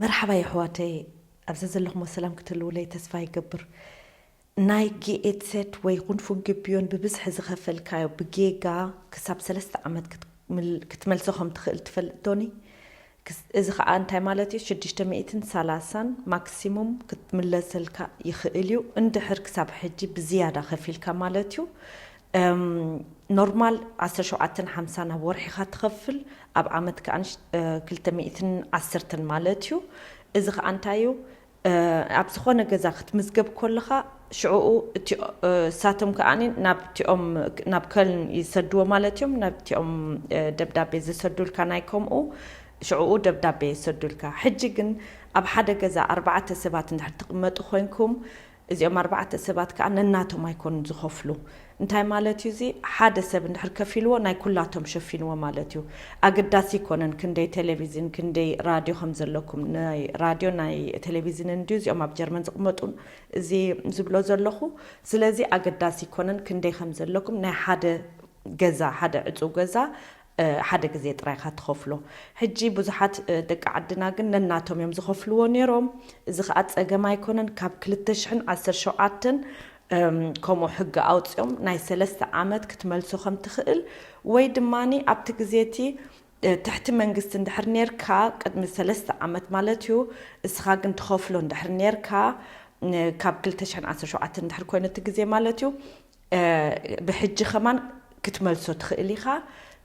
መርሓባ የሕዋተይ፣ ኣብዚ ዘለኹሞ ሰላም ክትህልውለይ ተስፋ ይገብር። ናይ ጊኤትሴት ወይ ጉንፉን ግቢዮን ብብዝሒ ዝኸፈልካዮ ብጌጋ ክሳብ ሰለስተ ዓመት ክትምል- ክትመልሶ ከም ትኽእል ትፈልጥ ዶኒ? ክስ- እዚ ኸኣ እንታይ ማለት እዩ? ሽዱሽተ ሚእትን ሰላሳን ማክሲሙም ክትምለሰልካ ይኽእል እዩ። እንድሕር ክሳብ ሕጂ ብዝያዳ ከፊልካ ማለት እዩ። እም፣ ኖርማል ዓሰርተ ሸውዓተን ሓምሳን ኣብ ወርሒኻ ትኸፍል፣ ኣብ ዓመት ከኣ ንሽ- እ፣ ክልተ ሚእትን ዓሰርተን ማለት እዩ። እዚ ኸኣ እንታይ እዩ? እ፣ ኣብ ዝኾነ ገዛ ክትምዝገብ ከለኻ ሽዕኡ እቲ እ፣ እሳቶም ከኣ ናብቲኦም ናብ ከልን ይሰድዎ ማለት እዮም። ናብቲኦም እ፣ ደብዳቤ ዝሰዱልካ ናይ ከምኡ ሽዕኡ ደብዳቤ ይሰዱልካ። ሕጂ ግን ኣብ ሓደ ገዛ ኣርባዕተ ሰባት እንድሕር ትቕመጡ ኮይንኩም፣ እዚኦም ኣርባዕተ ሰባት ከኣ ነናቶም ኣይኮኑን ዝኸፍሉ። እንታይ ማለት እዩ እዚ? ሓደ ሰብ እንድሕር ከፊልዎ ናይ ኩላቶም ሸፊንዎ ማለት እዩ። ኣገዳሲ ኣይኮነን ክንደይ ቴሌቪዝን ክንደይ ራድዮ ከም ዘለኩም። ናይ ራድዮ ናይ ቴሌቪዝን እንድዩ እዚኦም ኣብ ጀርመን ዝቕመጡ እዚ ዝብሎ ዘለኹ። ስለዚ ኣገዳሲ ኣይኮነን ክንደይ ከም ዘለኩም። ናይ ሓደ ገዛ ሓደ ዕፁው ገዛ ሓደ ግዜ ጥራይ ኢኻ ትኸፍሎ። ሕጂ ብዙሓት ደቂ ዓድና ግን ነናቶም እዮም ዝኸፍልዎ ነይሮም። እዚ ኸኣ ጸገም ኣይኮነን። ካብ ክልተ ሽሕን ዓሰርተ ሸውዓተን ከምኡ ሕጊ ኣውፂኦም ናይ ሰለስተ ዓመት ክትመልሶ ከም ትኽእል ወይ ድማ ኣብቲ ግዜ እቲ ትሕቲ መንግስቲ እንድሕር ነርካ ቅድሚ ሰለስተ ዓመት ማለት እዩ። እስኻ ግን ትኸፍሎ እንድሕር ነርካ ካብ ክልተ ሽሕን ዓሰርተ ሸውዓተን እንድሕር ኮይኑ እቲ ግዜ ማለት እዩ። ብሕጂ ኸማን ክትመልሶ ትኽእል ኢኻ።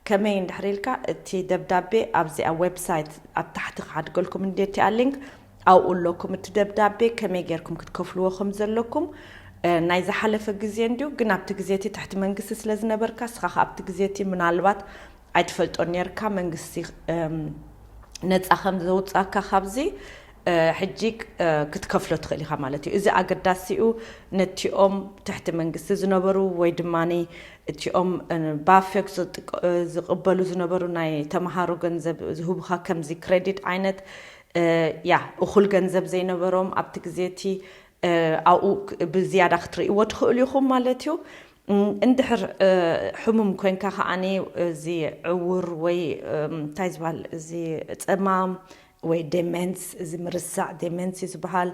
ከመይ እንድሕር ኢልካ እቲ ደብዳቤ ኣብዚኣ ዌብሳይት ኣብ ታሕቲ ክሓድገልኩም እንዴ እቲኣ ሊንክ ኣብኡ ኣለኩም። እቲ ደብዳቤ ከመይ ጌርኩም ክትከፍልዎ ከም ዘለኩም ናይ ዝሓለፈ ግዜ እንድዩ። ግን ኣብቲ ግዜ እቲ ትሕቲ መንግስቲ ስለ ዝነበርካ እስኻ ኣብቲ ግዜ እቲ ምናልባት ኣይትፈልጦ ኔርካ መንግስቲ ነፃ ከም ዘውፃካ ካብዚ ሕጂ ክትከፍሎ ትኽእል ኢኻ ማለት እዩ። እዚ ኣገዳሲኡ ነቲኦም ትሕቲ መንግስቲ ዝነበሩ ወይ ድማ እቲኦም ባፌክ ዝቕበሉ ዝነበሩ ናይ ተምሃሮ ገንዘብ ዝህቡኻ ከምዚ ክሬዲት ዓይነት ያ እኹል ገንዘብ ዘይነበሮም ኣብቲ ግዜ እቲ ኣብኡ ብዝያዳ ክትርእይዎ ትኽእሉ ኢኹም ማለት እዩ። እንድሕር ሕሙም ኮይንካ ከዓኒ እዚ ዕውር ወይ እንታይ ዝበሃል እዚ ጸማም ወይ ዴሜንስ እዚ ምርሳዕ ዴሜንስ እዩ ዝበሃል።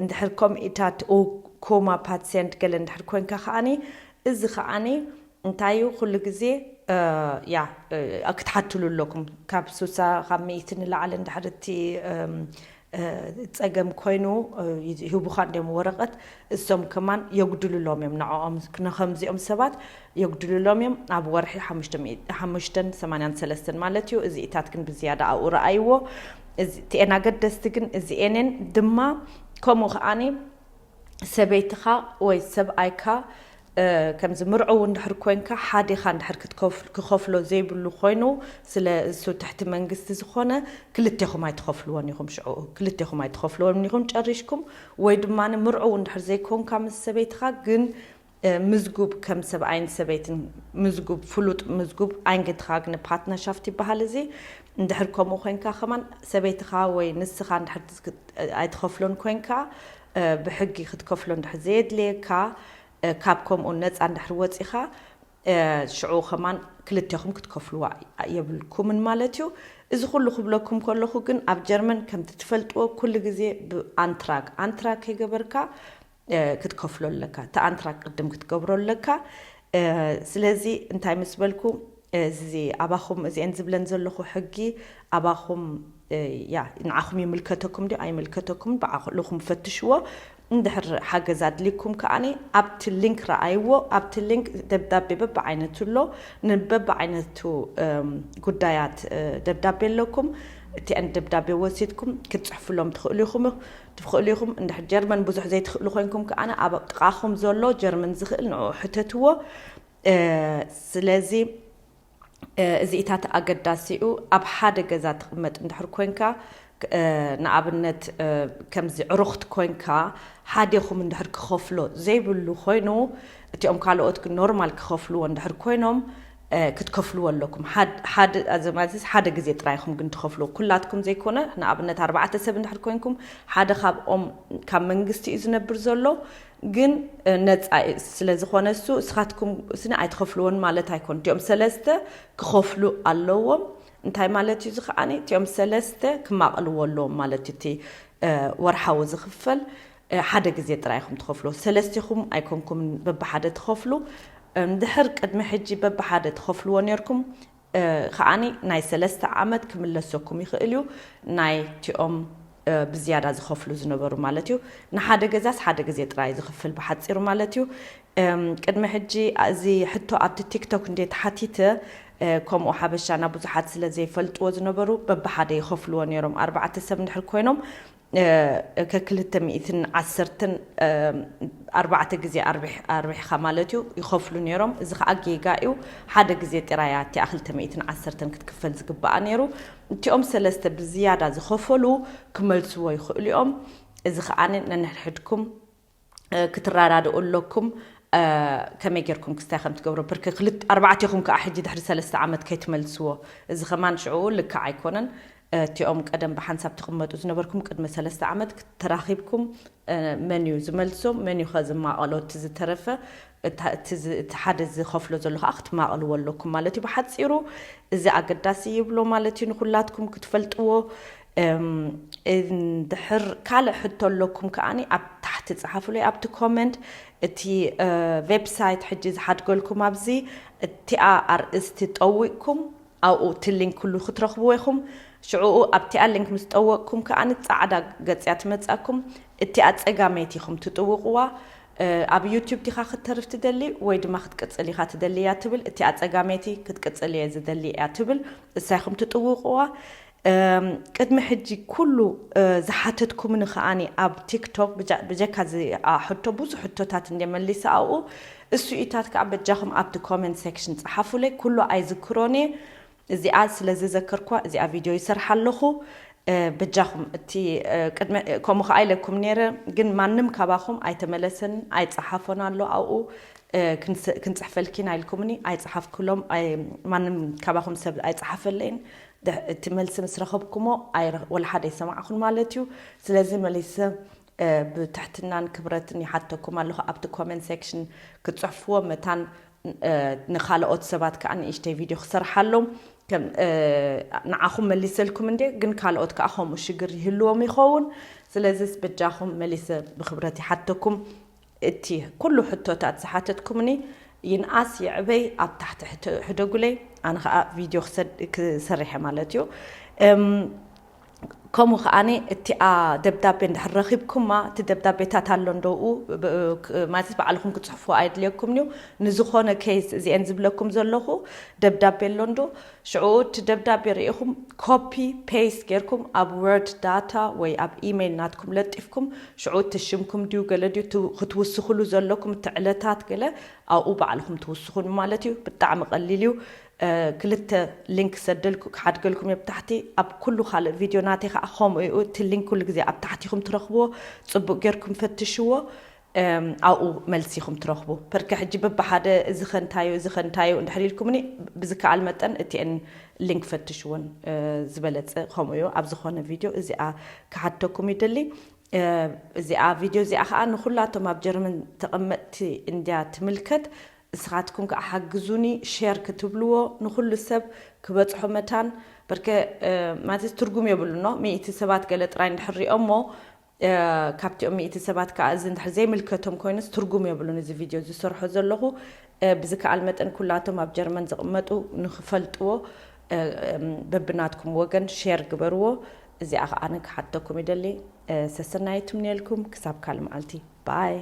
እንድሕር ኮምኢታት ኮማ ፓትሲየንት ገለ እንድሕር ኮይንካ ከዓኒ እዚ ከዓኒ እንታይ እዩ ኩሉ ግዜ ያ ክትሓትሉ ኣለኩም። ካብ ሱሳ ካብ ሚእቲ ንላዕሊ እንድሕር እቲ ጸገም ኮይኑ ይህቡኻ እንዲም ወረቐት። እሶም ከማን የጉድልሎም እዮም ንዕኦም ንከምዚኦም ሰባት የጉድልሎም እዮም። ኣብ ወርሒ ሓሙሽተ ሰማንያን ሰለስተን ማለት እዩ። እዚኢታት ግን ብዝያዳ ኣብኡ ረኣይዎ። እዚኤን ኣገደስቲ ግን እዚኤንን ድማ ከምኡ ከዓኒ ሰበይትኻ ወይ ሰብኣይካ ከምዚ ምርዑው እንድሕር ኮይንካ ሓዲኻ እንድሕር ክኸፍሎ ዘይብሉ ኮይኑ ስለ እሱ ትሕቲ መንግስቲ ዝኾነ ክልቴኹም ኣይትኸፍልዎን ኢኹም። ሽዑ ክልቴኹም ኣይትኸፍልዎን ኢኹም ጨሪሽኩም። ወይ ድማ ምርዑው እንድሕር ዘይኮንካ ምስ ሰበይትኻ ግን ምዝጉብ ከም ሰብኣይን ሰበይትን ምዝጉብ ፍሉጥ ምዝጉብ ኣይንገትኻግነ ፓርትነርሻፍት ይበሃል። እዚ እንድሕር ከምኡ ኮይንካ ከማን ሰበይትኻ ወይ ንስኻ እንድሕር ኣይትኸፍሎን ኮይንካ ብሕጊ ክትከፍሎ እንድሕር ዘየድልየካ ካብ ከምኡ ነፃ እንድሕር ወፂኻ ሽዑ ከማን ክልቴኹም ክትከፍልዋ የብልኩምን ማለት እዩ። እዚ ኩሉ ክብለኩም ከለኹ ግን ኣብ ጀርመን ከምቲ ትፈልጥዎ ኩሉ ግዜ ብኣንትራግ ኣንትራግ ከይገበርካ ክትከፍሎ ኣለካ። እቲ ኣንትራግ ቅድም ክትገብሮ ኣለካ። ስለዚ እንታይ ምስ በልኩ እዚ ኣባኹም እዚአን ዝብለን ዘለኹ ሕጊ ኣባኹም ያ ንዓኹም ይምልከተኩም ድዩ ኣይምልከተኩም ብዓልኹም ፈትሽዎ። እንድሕር ሓገዝ ኣድልይኩም ከዓኒ ኣብቲ ሊንክ ረኣይዎ። ኣብቲ ሊንክ ደብዳቤ በብዓይነቱ ኣሎ። ንበብ ዓይነቱ ጉዳያት ደብዳቤ ኣለኩም። እቲአን ደብዳቤ ወሲድኩም ክትፅሕፍሎም ትኽእሉ ኢኹም። ትኽእሉ ኢኹም። እንድሕር ጀርመን ብዙሕ ዘይትኽእሉ ኮይንኩም ከዓኒ ኣብ ጥቓኹም ዘሎ ጀርመን ዝኽእል ንዕኡ ሕተትዎ። ስለዚ እዚኢታት ኣገዳሲኡ ኣብ ሓደ ገዛ ትቕመጥ እንድሕር ኮይንካ ንኣብነት ከምዚ ዕሩኽቲ ኮይንካ ሓዴኹም እንድሕር ክኸፍሎ ዘይብሉ ኮይኑ እቲኦም ካልኦት ግን ኖርማል ክኸፍልዎ እንድሕር ኮይኖም ክትከፍልዎ ኣለኩም። ሓደ ግዜ ጥራይ ኢኹም ግን ትኸፍልዎ ኩላትኩም ዘይኮነ ንኣብነት ኣርባዕተ ሰብ እንድሕር ኮይንኩም ሓደ ካብኦም ካብ መንግስቲ እዩ ዝነብር ዘሎ ግን ነፃ ስለ ዝኾነ እሱ እስኻትኩም ስኒ ኣይትኸፍልዎን ማለት ኣይኮን እቲኦም ሰለስተ ክኸፍሉ ኣለዎም። እንታይ ማለት እዩ? እዚ ከዓኒ እቲኦም ሰለስተ ክማቕልዎ ኣለዎም ማለት እዩ። እቲ ወርሓዊ ዝኽፈል ሓደ ግዜ ጥራይ ኢኹም ትኸፍሎ። ሰለስቲኹም ኣይኮንኩም በብሓደ ትኸፍሉ። ድሕር ቅድሚ ሕጂ በብሓደ ትኸፍልዎ ነርኩም ከዓኒ ናይ ሰለስተ ዓመት ክምለሰኩም ይኽእል እዩ። ናይቲኦም ብዝያዳ ዝኸፍሉ ዝነበሩ ማለት እዩ። ንሓደ ገዛስ ሓደ ግዜ ጥራይ ዝኽፍል ብሓፂሩ ማለት እዩ። ቅድሚ ሕጂ እዚ ሕቶ ኣብቲ ቲክቶክ እንደ ተሓቲተ፣ ከምኡ ሓበሻና ብዙሓት ስለ ዘይፈልጥዎ ዝነበሩ በብሓደ ይኸፍልዎ ነይሮም። ኣርባዕተ ሰብ እንድሕር ኮይኖም ከክልተ ሚእትን ዓሰርተን ኣርባዕተ ግዜ ኣርቢሕካ ማለት እዩ ይኸፍሉ ነይሮም። እዚ ከዓ ጌጋ እዩ። ሓደ ግዜ ጥራያ እቲኣ ክልተ ሚእትን ዓሰርተን ክትክፈል ዝግባኣ ነይሩ። እቲኦም ሰለስተ ብዝያዳ ዝኸፈሉ ክመልስዎ ይኽእሉ እዮም። እዚ ከዓ ነንሕድሕድኩም ክትረዳድኡ ኣለኩም። ከመይ ጌርኩም ክስታይ ከም ትገብሩ ብርክ ክልት ኣርባዕቴኹም ከዓ ሕጂ ድሕሪ ሰለስተ ዓመት ከይትመልስዎ። እዚ ከማን ሽዑ ልክዕ ኣይኮነን። እቲኦም ቀደም ብሓንሳብ ትቕመጡ ዝነበርኩም ቅድሚ ሰለስተ ዓመት ተራኺብኩም መን እዩ ዝመልሶም፣ መን እዩ ከ ዝማቐሎ? እቲ ዝተረፈ እቲ ሓደ ዝኸፍሎ ዘሎ ከዓ ክትማቐልዎ ኣለኩም ማለት እዩ። ብሓፂሩ እዚ ኣገዳሲ ይብሎ ማለት እዩ፣ ንኩላትኩም ክትፈልጥዎ። እንድሕር ካልእ ሕቶ ኣለኩም ከዓኒ ኣብ ታሕቲ ጸሓፉለይ ኣብቲ ኮመንት። እቲ ዌብሳይት ሕጂ ዝሓድገልኩም ኣብዚ እቲኣ ኣርእስቲ ጠዊቕኩም ኣብኡ እቲ ሊንክ ኩሉ ክትረኽብዎ ኢኹም። ሽዕኡ ኣብቲኣ ሊንክ ምስ ጠወቕኩም ከዓኒ ጻዕዳ ገጽያ ትመጻኩም። እቲኣ ጸጋመይቲ ኢኹም ትጥውቕዋ። ኣብ ዩቲዩብ ዲኻ ክተርፍ ትደሊ ወይ ድማ ክትቅጽል ኢኻ ትደሊ እያ ትብል። እቲኣ ጸጋመይቲ ክትቅጽል እየ ዝደሊ እያ ትብል። እሳ ኢኹም ትጥውቕዋ። ቅድሚ ሕጂ ኩሉ ዝሓተትኩምኒ ከዓኒ ኣብ ቲክቶክ ብጀካ እዚ ሕቶ ብዙሕ ሕቶታት እንደ መሊሰ ኣብኡ እሱኢታት ከዓ በጃኹም ኣብቲ ኮመንት ሴክሽን ጸሓፉለይ። ኩሉ ኣይዝክሮን እየ። እዚኣ ስለ ዝዘከርኳ እዚኣ ቪድዮ ይሰርሓ ኣለኹ። በጃኹም እቲ ከምኡ ከዓ ኢለኩም ነይረ፣ ግን ማንም ካባኹም ኣይተመለሰን ኣይጸሓፎን ኣሎ ኣብኡ። ክንጽሕፈልኪ ናይልኩምኒ ኣይጸሓፍኩሎም። ማንም ካባኹም ሰብ ኣይጸሓፈለይን። እቲ መልሲ ምስ ረኸብኩሞ ወላ ሓደ ይሰማዕኹን ማለት እዩ። ስለዚ መሊሰ ብትሕትናን ክብረትን ይሓተኩም ኣለኹ ኣብቲ ኮመንት ሴክሽን ክትጽሕፍዎ መታን ንኻልኦት ሰባት ከዓ ንእሽተይ ቪድዮ ክሰርሓሎም። ንዓኹም መሊሰልኩም እንደ ግን ካልኦት ከዓ ከምኡ ሽግር ይህልዎም ይኸውን። ስለዚስ በጃኹም መሊሰ ብክብረት ይሓተኩም። እቲ ኩሉ ሕቶታት ዝሓተትኩምኒ ይንኣስ ይዕበይ ኣብ ታሕቲ ሕደጉለይ። ኣነ ከዓ ቪድዮ ክሰርሐ ማለት እዩ። ከምኡ ከዓኒ እቲኣ ደብዳቤ እንድሕር ረኺብኩማ እቲ ደብዳቤታት ኣሎ እንደኡ ማለት ባዕልኹም ክፅሕፉ ኣይድልየኩም እዩ። ንዝኾነ ኬስ እዚአን ዝብለኩም ዘለኹ ደብዳቤ ኣሎ እንዶ ሽዑ እቲ ደብዳቤ ርኢኹም ኮፒ ፔስት ጌርኩም ኣብ ወርድ ዳታ ወይ ኣብ ኢሜይል ናትኩም ለጢፍኩም ሽዑ እቲ ሽምኩም ድዩ ገለ ድዩ ክትውስኽሉ ዘለኩም እቲ ዕለታት ገለ ኣብኡ ባዕልኹም ትውስኹን ማለት እዩ። ብጣዕሚ ቀሊል እዩ። ክልተ ሊንክ ሰደልኩ ክሓድገልኩም እየ ብታሕቲ ኣብ ኩሉ ካልእ ቪድዮ ናተይ ከዓ ከምኡ እዩ። እቲ ሊንክ ኩሉ ግዜ ኣብ ታሕቲ ኢኹም ትረኽብዎ። ፅቡቅ ጌርኩም ፈትሽዎ። ኣብኡ መልሲ ኢኹም ትረኽቡ። ፐርከ ሕጂ በብሓደ እዚ ኸንታዩ እዚ ኸንታዩ እንድሕር ኢልኩምኒ ብዝከኣል መጠን እቲአን ሊንክ ፈትሽወን ዝበለፀ ከምኡ እዩ። ኣብ ዝኾነ ቪድዮ እዚኣ ክሓተኩም ይደሊ። እዚኣ ቪድዮ እዚኣ ከዓ ንኩላቶም ኣብ ጀርመን ተቐመጥቲ እንድያ ትምልከት። እስኻትኩም ከዓ ሓግዙኒ ሼር ክትብልዎ ንኩሉ ሰብ ክበፅሖ መታን በርከ ማለት ትርጉም የብሉ ኖ ሚእቲ ሰባት ገለ ጥራይ እንድሕር ሪኦሞ ካብቲኦም ሚእቲ ሰባት ከዓ እዚ እንድሕር ዘይምልከቶም ኮይኑስ ትርጉም የብሉን እዚ ቪድዮ ዝሰርሖ ዘለኹ። ብዝከኣል መጠን ኩላቶም ኣብ ጀርመን ዝቕመጡ ንክፈልጥዎ በብናትኩም ወገን ሼር ግበርዎ። እዚኣ ከዓ ኣነ ክሓተኩም ይደሊ። ሰሰናይ ትምንየልኩም ክሳብ ካልእ መዓልቲ ባይ።